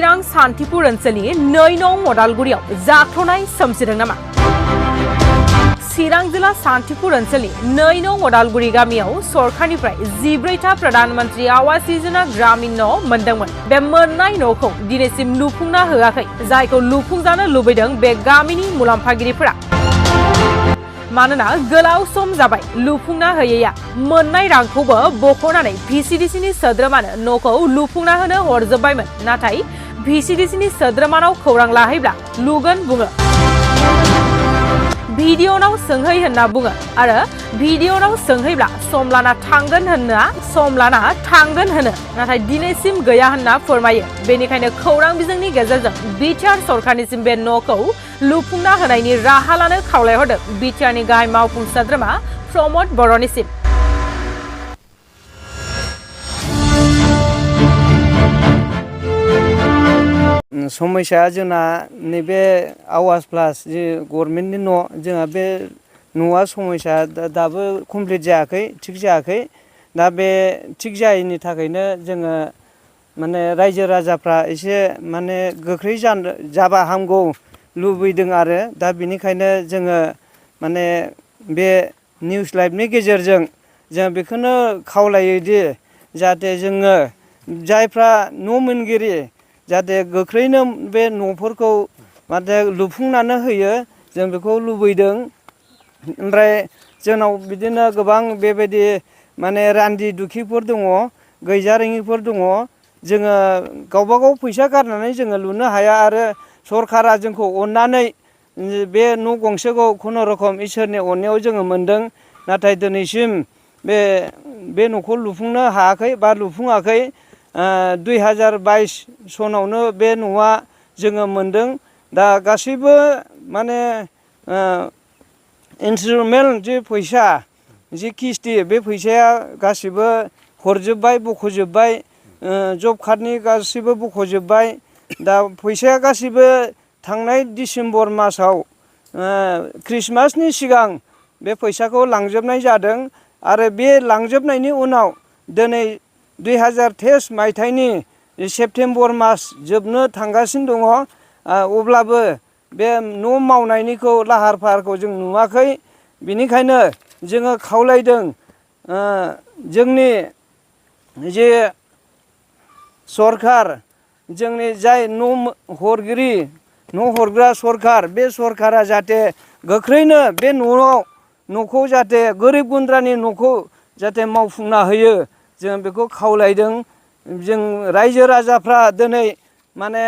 चिरां सान्तिपुर ओनसोलनि 2 नं मदालगुरियाव जाख्ल'नाय सोमजिदों नामा? चिरां जिल्ला सान्तिपुर ओनसोलनि 2 नं मदालगुरि गामियाव सरकारनिफ्राय 14था प्रधानमन्त्री आवास योजना ग्रामीण न' मोनदोंमोन। बे मोननाय न'खौ दिनैसिम लुफुंना होआखै, जायखौ लुफुंजानो लुबैदों बे गामिनि मुलाम्फागिरिफोरा। मानोना गोलाव सम जाबाय लुफुंना होयैया, मोननाय रांखौबो बख'नानै भिसिडिसिनि सोद्रोमानो न'खौ लुफुंना होनो हरजोबबायमोन। नाथाय भिसिडिसिनि सोद्रोमानाव खौरां लाहैब्ला लुगोन बुङो, भिडिअ'नाव सोंहै होनना बुङो आरो भिडिअ'नाव सोंहैब्ला सम लाना थांगोन होनो, नाथाय दिनैसिम गैया होनना फोरमायो। बेनिखायनो खौरां बिजोंनि गेजेरजों बिटिआर सरकारनिसिम बे न'खौ लुफुंना होनायनि राहा लानो खावलायहरदों बिटिआरनि गाहाय मावफुं सोद्रोमा प्रमद बर'निसिम। समस्या जोंना नैबे आवास प्लास जे गभर्नमेन्टनि न' जोंहा बे न'आ समस्या दाबो कमप्लिट जायाखै, थिग जायाखै। दा बे थिग जायैनि थाखायनो जोङो माने रायजो राजाफ्रा एसे माने गोख्रै जाबा हामगौ लुबैदों आरो दा बेनिखायनो जोङो माने बे निउस लाइभनि गेजेरजों जों बेखौनो खावलायोदि जाहाथे जोङो जायफ्रा न' मोनगिरि जाहाथे गोख्रैनो बे न'फोरखौ माने लुफुंनानै होयो, जों बेखौ लुबैदों। ओमफ्राय जोंनाव बिदिनो गोबां बेबायदि माने रान्दि दुखिफोर दङ, गैजारोङिफोर दङ। जोङो गावबा गाव फैसा गारनानै जोङो लुनो हाया आरो सरकारा जोंखौ अननानै बे न' गंसेखौ खुनुरुखुम इसोरनि अननायाव जोङो मोनदों। नाथाय दिनैसिम बे न'खौ लुफुंनो हायाखै बा लुफुङाखै। 2022 सनावनो बे न'आ जोङो मोनदों। दा गासैबो माने इन्सटलमेन्ट जे फैसा जे किस्ति बे फैसाया गासिबो हरजोब्बाय, बख'जोब्बाय। जब कार्डनि गासिबो बख'जोब्बाय। दा फैसाया गासिबो थांनाय डिसेम्बर मासाव ख्रिस्टमासनि सिगां बे फैसाखौ लांजोबनाय जादों आरो बे लांजोबनायनि उनाव दिनै 2023 मायथाइनि सेप्तेम्बर मास जोबनो थांगासिनो दङ। अब्लाबो बे न' मावनायनिखौ लाहार फाहारखौ जों नुवाखै। बेनिखायनो जोङो खावलायदों जोंनि जे सरकार, जोंनि जाय न' हरगिरि, न' हरग्रा सरकार, बे सरकारा जाहाथे गोख्रैनो बे न'खौ जाहाथे गोरिब गुन्द्रानि न'खौ जाहाथे मावफुंना होयो, जों बेखौ खावलायदों। जों रायजो राजाफ्रा दिनै माने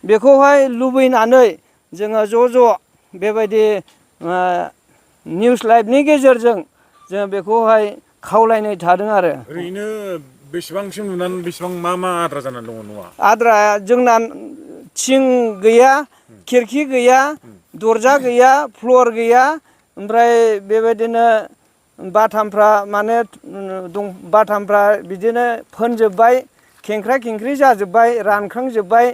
बेखौहाय लुबैनानै जोङो ज' बेबायदि निउस लाइभनि गेजेरजों जों बेखौहाय खावलायनाय थादों आरो। ओरैनो बेसेबांसिम लुनानै बेसेबां मा आद्रा जानानै दङ न'आ? आद्रा जोंना थिं गैया, खिरखि गैया, दरजा गैया, फ्लर गैया। ओमफ्राय बेबायदिनो बाथामफ्रा माने बाथामफ्रा बिदिनो फोनजोब्बाय, खेंख्रा खेंख्रि जाजोब्बाय, रानखांजोब्बाय।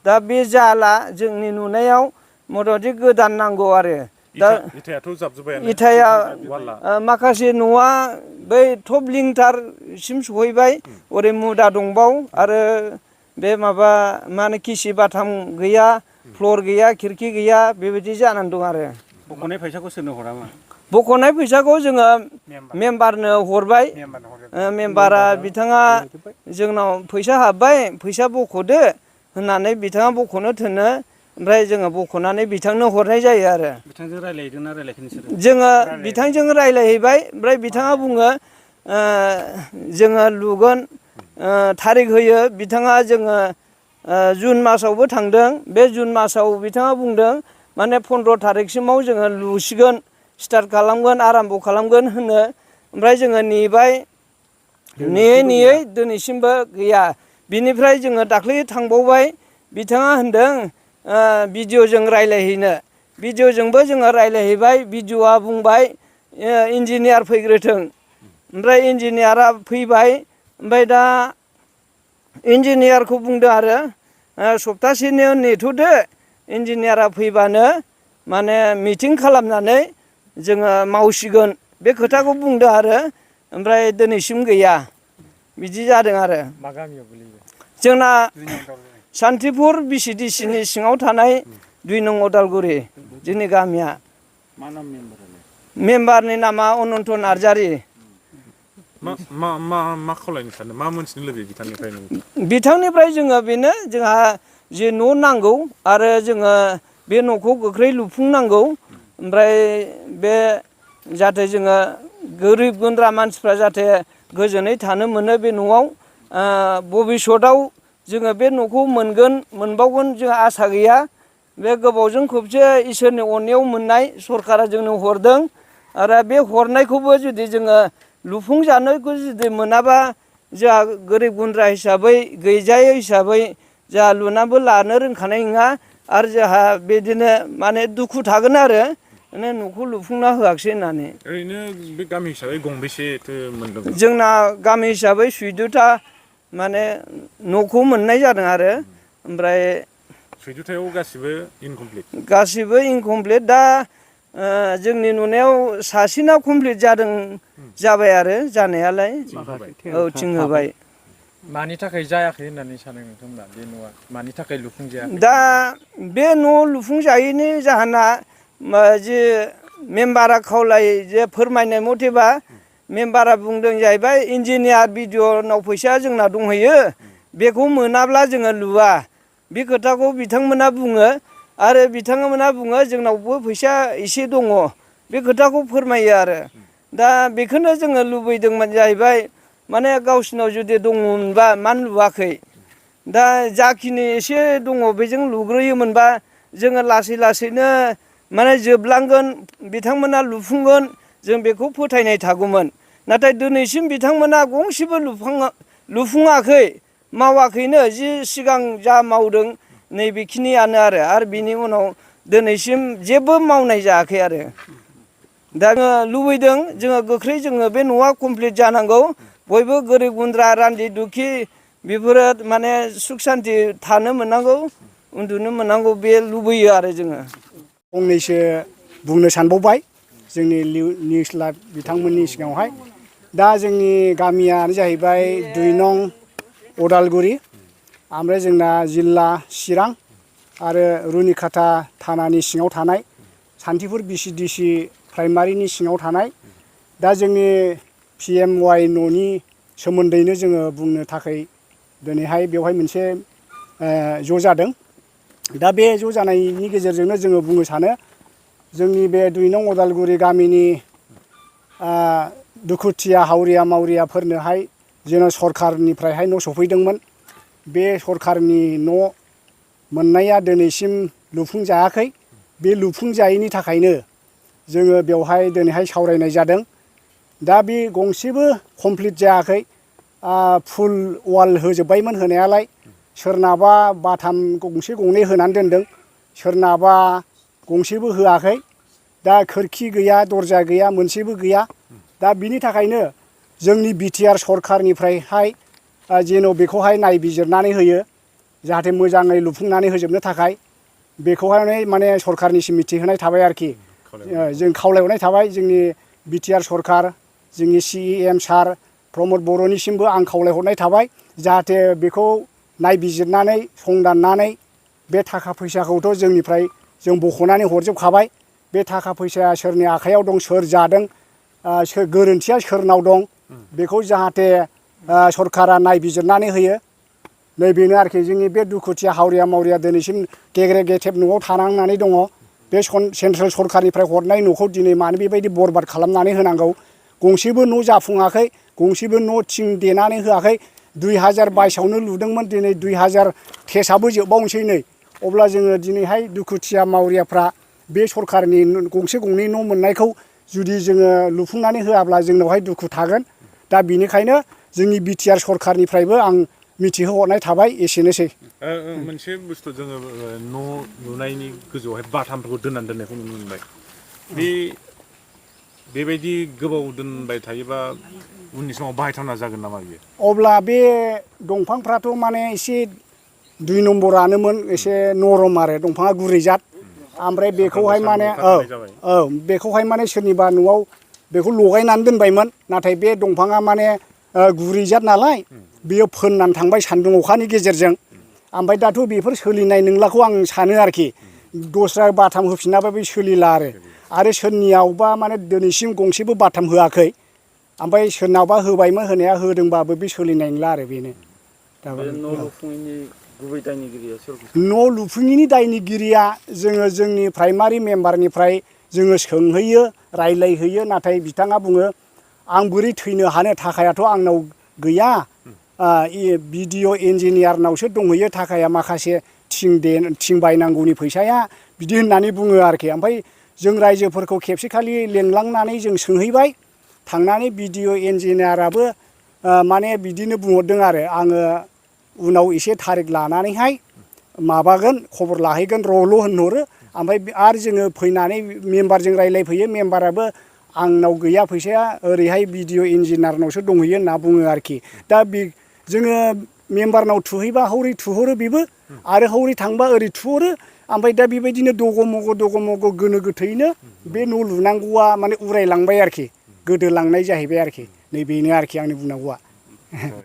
दा बे जाला जोंनि नुनायाव मथामथि गोदान नांगौ आरो। दा इथायाथ' जाबजोब्बायानो। इथाया माखासे न'आ बै टप लिंटारसिम सहैबाय, ओरै मुदा दंबाव आरो बे माबा मा होनो किसि बाथाम गैया, फ्लर गैया, खिरखि गैया, बेबायदि जानानै दं आरो। बख'नाय फैसाखौ सोरनो हरामोन? बख'नाय फैसाखौ जोङो मेम्बारनो हरबाय। मेम्बारा बिथाङा जोंनाव फैसा हाबबाय, फैसा बख'दो होननानै बिथाङा बख'नो थिनो। ओमफ्राय जोङो बख'नानै बिथांनो हरनाय जायो आरो। बिथांजों रायज्लायहैदोंना रायज्लायाखै नोंसोरो? जोङो बिथांजों रायज्लायहैबाय। ओमफ्राय बिथाङा बुङो जोङो लुगोन, थारिख होयो। बिथाङा जोङो जुन मासावबो थांदों। बे जुन मासाव बिथाङा बुंदों माने 15 थारिखसिमाव जोङो लुसिगोन, स्टार्ट खालामगोन, आराम्भ' खालामगोन होनो। ओमफ्राय जोङो नेबाय, नेयै दिनैसिमबो गैया। बिनिफ्राय जोङो दाख्लै थांबावबाय, बिथाङा होनदों भिडिअ'जों रायज्लायहैनो। भिडिअ'जोंबो जोङो रायज्लायहैबाय। भिडिअ'आ बुंबाय इन्जिनियार फैग्रोथों। ओमफ्राय इन्जिनियारा फैबाय। ओमफ्राय दा इन्जिनियारखौ बुंदों आरो सप्तासेनि नेथ'दो, इन्जिनियारा फैबानो माने मिटिं खालामनानै जोङो मावसिगोन, बे खोथाखौ बुंदों आरो। ओमफ्राय दिनैसिम गैया, बिदि जादों आरो। मा गामियाव गोलैयो? जोंना सान्तिपुर बिसिडिसिनि सिङाव थानाय 2 नं अदालगुरि जोंनि गामिया मा नाम मेम्बारालाय? मेम्बारनि नामा अनन्त नार्जारि मा खावलायनो सानो मा मोनथिनो लुबैयो बिथांनिफ्राय नों बिथांनिफ्राय जोङो बेनो जोंहा जे न' नांगौ आरो जोङो बे न'खौ गोख्रै लुफुंनांगौ ओमफ्राय बे जाहाथे जोङो गोरिब गुन्द्रा मानसिफ्रा जाहाथे गोजोनै थानो मोनो बे न'आव भबिष्यतआव जोङो बे न'खौ मोनबावगोन जोंहा आसा गैया बे गोबावजों खेबसे इसोरनि अननायाव मोननाय सरकारा जोंनो हरदों आरो बे हरनायखौबो जुदि जोङो लुफुंजानायखौ जुदि मोनाबा जोंहा गोरिब गुन्द्रा हिसाबै गैजायै हिसाबै जोंहा लुनाबो लानो रोंखानाय नङा आरो जोंहा बिदिनो माने दुखु थागोन आरो माने न'खौ लुफुंना होआखिसै होननानै ओरैनो बे गामि हिसाबै गंबेसेथो मोनदों जोंना गामि हिसाबै 14था माने न'खौ मोननाय जादों आरो ओमफ्राय 14थायाव गासिबो इनकमप्लिट दा जोंनि नुनायाव सासेना कमप्लिट जाबाय आरो जानायालाय औ थिं होबाय मानि थाखाय जायाखै होननानै सानो नोंथांमोना बे न'आ मानि थाखाय लुफुंजायाखै दा बे न' लुफुंजायैनि जाहोना जे मेम्बारा खावलाय जे फोरमायनाय मथेबा मेम्बारा बुंदों जाहैबाय इन्जिनियार बिडिअ'नाव फैसा जोंना दंहैयो बेखौ मोनाब्ला जोङो लुवा बे खोथाखौ बिथांमोना बुङो आरो बिथांमोना बुङो जोंनावबो फैसा एसे दङ बे खोथाखौ फोरमायो आरो दा बेखौनो जोङो लुबैदोंमोन जाहैबाय माने गावसिनाव जुदि दङमोनबा मानो लुवाखै दा जाखिनि एसे दङ बेजों लुग्रोयोमोनबा जोङो लासै लासैनो माने जोबलांगोन बिथांमोना लुफुंगोन जों बेखौ फोथायनाय थागौमोन नाथाय दिनैसिम बिथांमोना गंसेबो लुफुङाखै मावाखैनो जि सिगां जा मावदों नैबेखिनियानो आरो बिनि उनाव दिनैसिम जेबो मावनाय जायाखै आरो दा जोङो लुबैदों जोङो गोख्रै जोङो बे न'आ कमप्लिट जानांगौ बयबो गोरिब गुन्द्रा रान्दि दुखि बेफोरो माने सुख सान्ति थानो मोननांगौ उन्दुनो मोननांगौ बे लुबैयो आरो जोङो फंनैसो बुंनो सानबावबाय जोंनि निउस लाइभ बिथांमोननि सिगाङावहाय दा जोंनि गामियानो जाहैबाय 2 नं अदालगुरि ओमफ्राय जोंना जिल्ला चिरां आरो रुनिखाता थानानि सिङाव थानाय सान्तिपुर बिसिडिसि प्राइमारिनि सिङाव थानाय दा जोंनि PMY न'नि सोमोन्दैनो जोङो बुंनो थाखाय दिनैहाय बेवहाय मोनसे ज' जादों दा बे ज' जानायनि गेजेरजोंनो जोङो बुंनो सानो जोंनि बे 2 नं अदालगुरि गामिनि दुखुथिया हावरिया मावरियाफोरनोहाय जोङो सरखारनिफ्रायहाय न' सफैदोंमोन बे सरखारनि न' मोननाया दिनैसिम लुफुंजायाखै बे लुफुंजायैनि थाखायनो जोङो बेवहाय दिनैहाय सावरायनाय जादों दा बे गंसेबो कमप्लिट जायाखै फुल वाल होजोब्बायमोन होनायालाय सोरनाबा बाथाम गंसे गंनै होनानै दोनदों सोरनाबा गंसेबो होआखै दा खोरखि गैया दरजा गैया मोनसेबो गैया दा बिनि थाखायनो जोंनि BTR सरखारनिफ्रायहाय जेन' बेखौहाय नायबिजिरनानै होयो जाहाथे मोजाङै लुफुंनानै होजोबनो थाखाय बेखौहाय माने सरखारनिसिम मिथिहोनाय थाबाय आरोखि जों खावलायहरनाय थाबाय जोंनि BTR सरखार जोंनि CEM सार प्रमद बर'निसिमबो आं खावलायहरनाय थाबाय जाहाथे बेखौ नायबिजिरनानै संदाननानै बे थाखा फैसाखौथ' जोंनिफ्राय जों बख'नानै हरजोबखाबाय बे थाखा फैसाया सोरनि आखायाव दं सोर जादों गोरोन्थिया सोरनाव दं बेखौ जाहाथे सरकारा नायबिजिरनानै होयो नैबेनो आरोखि जोंनि बे दुखुथिया हावरिया मावरिया दिनैसिम गेग्रे गेथेब न'आव थानांनानै दङ बे सेन्ट्रेल सरखारनिफ्राय हरनाय न'खौ दिनै मानो बेबायदि बरबाद खालामनानै होनांगौ गंसेबो न' जाफुङाखै गंसेबो न' थिं देनानै होआखै 2022आवनो लुदोंमोन दिनै 2023आबो जोबबावनोसै नै अब्ला जोङो दिनैहाय दुखुथिया मावरियाफ्रा बे सरखारनि गंसे गंनै न' मोननायखौ जुदि जोङो लुफुंनानै होआब्ला जोंनावहाय दुखु थागोन दा बिनिखायनो जोंनि BTR सरखारनिफ्रायबो आं मिथिहोहरनाय थाबाय एसेनोसै मोनसे बुस्थु जोङो न' लुनायनि गोजौआवहाय बाथामफोरखौ दोननायखौ नुनो मोनबाय बेबायदि गोबाव दोनबाय थायोबा उननि समाव बाहायथावना जागोन नामा बियो अब्ला बे दंफांफ्राथ' माने एसे 2 नम्बरानोमोन एसे नरम आरो दंफाङा गुरै जात ओमफ्राय बेखौहाय माने बेखौहाय माने सोरनिबा न'आव बेखौ लगायनानै दोनबायमोन नाथाय बे दंफाङा माने गुरै जात नालाय बेयो फोननानै थांबाय सान्दुं अखानि गेजेरजों ओमफ्राय दाथ' बेफोर सोलिनाय नंलाखौ आं सानो आरोखि दस्रा बाथाम होफिनाबा बे सोलिला आरो सोरनियावबा माने दिनैसिम गंसेबो बाथाम होआखै ओमफ्राय सोरनावबा होबायमोन होनाया होदोंबाबो बे सोलिनाय नंला आरो बेनो बे न' लुफुङैनि गुबै दायनिगिरिया सोरखौ न' लुफुङैनि दायनिगिरिया जोङो जोंनि प्राइमारि मेम्बारनिफ्राय जोङो सोंहैयो रायलायहैयो नाथाय बिथाङा बुङो आं बोरै थैनो हानो थाखायाथ' आंनाव गैया बिडिअ इन्जिनियारनावसो दंहैयो थाखाया माखासे थिं बायनांगौनि फैसाया बिदि होननानै बुङो आरोखि ओमफ्राय जों रायजोफोरखौ खेबसेखालि लेंलांनानै जों सोंहैबाय थांनानै बिडिअ इन्जिनियाराबो माने बिदिनो बुंहरदों आरो आङो उनाव एसे थारिख लानानैहाय माबागोन खबर लाहैगोन र'ल' होनहरो ओमफ्राय आरो जोङो फैनानै मेम्बारजों रायलायफैयो मेम्बाराबो आंनाव गैया फैसाया ओरैहाय बिडिअ इन्जिनियारनावसो दंहैयो होनना बुङो आरोखि दा जोङो मेम्बारनाव थुहैबा हौरै थुहरो बेबो आरो हौरै थांबा ओरै थुहरो ओमफ्राय दा बेबायदिनो दग' मग' गोनो गोथैनो बे न' लुनांगौआ माने उरायलांबाय आरोखि गोदोलांनाय जाहैबाय आरोखि नै बेनो आरोखि आंनि बुंनांगौआ